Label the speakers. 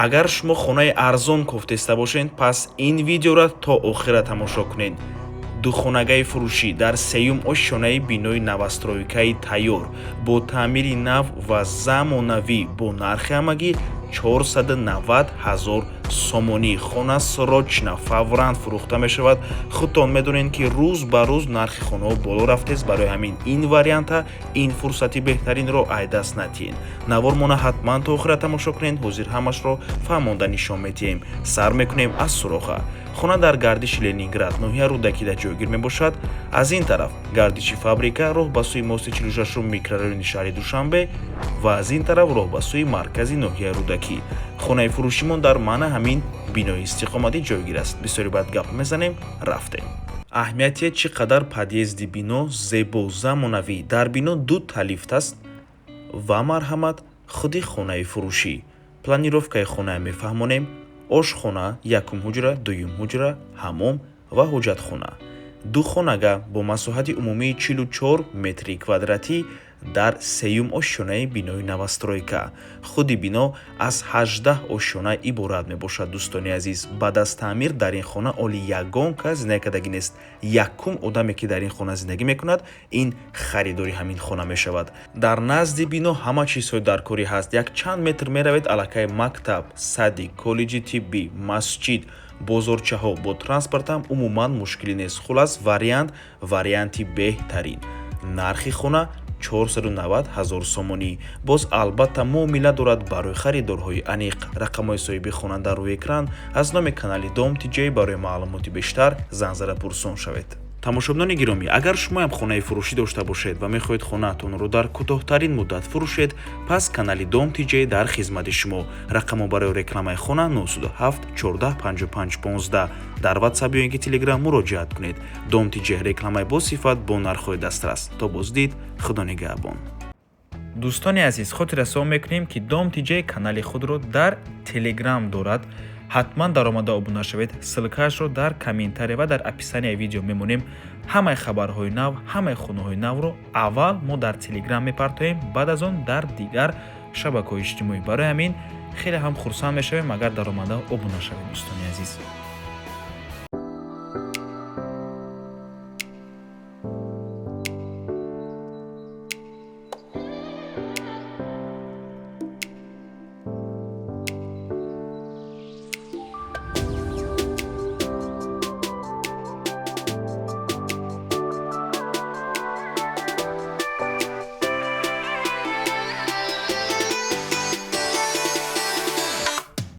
Speaker 1: Агар шумо хонаи арзон кофтеста бошед, пас ин видеоро то охира тамошо кунед. Духонагаи фурӯшӣ дар сеюм ошёнаи бинои новостройкаи тайёр, бо таъмири нав ва замонавӣ, бо нархи ҳамагӣ 490 ҳазор сомонӣ. Хона срочно, фавран фурӯхта мешавад. Худтон медонед, ки рӯз ба рӯз нархи хонаҳо боло рафтест. Барои ҳамин ин варианта, ин фурсати беҳтаринро ай даст натиҳед. Навормона ҳатман то охира тамошо кунед. Ҳозир ҳамашро фаҳмонда нишон медиҳем. Сар мекунем аз суроға. Хона дар гардиши Ленинград, ноҳия Рӯдакида ҷойгир мебошад. Аз ин тараф гардиши фабрика, роҳ ба сӯи мости 46 микрорайони шаҳри Душанбе ва аз ин тараф роҳ ба сӯи маркази ноҳияи Рӯдакӣ. Хонаи фурӯшимон дар мана ҳамин бинои истиқоматӣ ҷойгир аст. Бисёри баъд гап мезанем, рафтем. Аҳамияте, чӣ қадар подъезди бино зебо, замонавӣ. Дар бино ду та лифт аст. Ва марҳамат, худи хонаи фурӯшӣ. Планировкаи хонае мефаҳмонем: ошхона, якум ҳуҷра, дуюм ҳуҷра, ҳамом ва ҳоҷатхона. Ду хонага бо масоҳати умумии 44 метри квадратӣ дар сеюм ошёнаи бинои новостройка. Худи бино аз 18 ошёна иборат мебошад. Дӯстони азиз, баъд аз таъмир дар ин хона оли ягон кас зиндагӣ кардагӣ нест. Якум одаме, ки дар ин хона зиндагӣ мекунад, ин харидори ҳамин хона мешавад. Дар назди бино ҳама чизҳои даркорӣ ҳаст. Як чанд метр меравед, аллакай мактаб, садик, коллеҷи тиббӣ, масҷид, бозорчаҳо. Бо транспортам умуман мушкилӣ нест. Хулас, вариант, варианти беҳтарин. Нархи хона 490 ҳазор сомонӣ. Боз, албатта, муомила дорад барои харидорҳои аниқ. Рақамҳои соҳиби хона дар рӯи экран. Аз номи канали Дом Тиҷай барои маълумоти бештар занг зада пурсон шавед. Тамошобинони гиромӣ, агар шумоям хонаи фурӯшӣ дошта бошед ва мехоҳед хонаатонро дар кӯтоҳтарин муддат фурӯшед, пас канали Дом Тиҷай дар хизмати шумо. Рақамҳо барои рекламаи хона 907 14 55 15. Дар Ватсап ё ин ки Телеграм муроҷиат кунед. Дом Тиҷай: рекламаи босифат бо нархҳои дастрас. То боздид, Худо нигаҳбон. Дӯстони азиз, хотиррасон мекунем, ки Дом Тиҷай канали худро дар Телеграм дорад. Ҳатман даромада обуна шавед. Ссылкаашро дар комментария ва дар описанияи видео мемонем. Ҳамаи хабарҳои нав, ҳамаи хонаҳои навро аввал мо дар Телеграм мепартоем, баъд аз он дар дигар шабакаҳои иҷтимоӣ. Барои ҳамин хеле ҳам хурсанд мешавем, агар даромада обуна шавед, дӯстони азиз.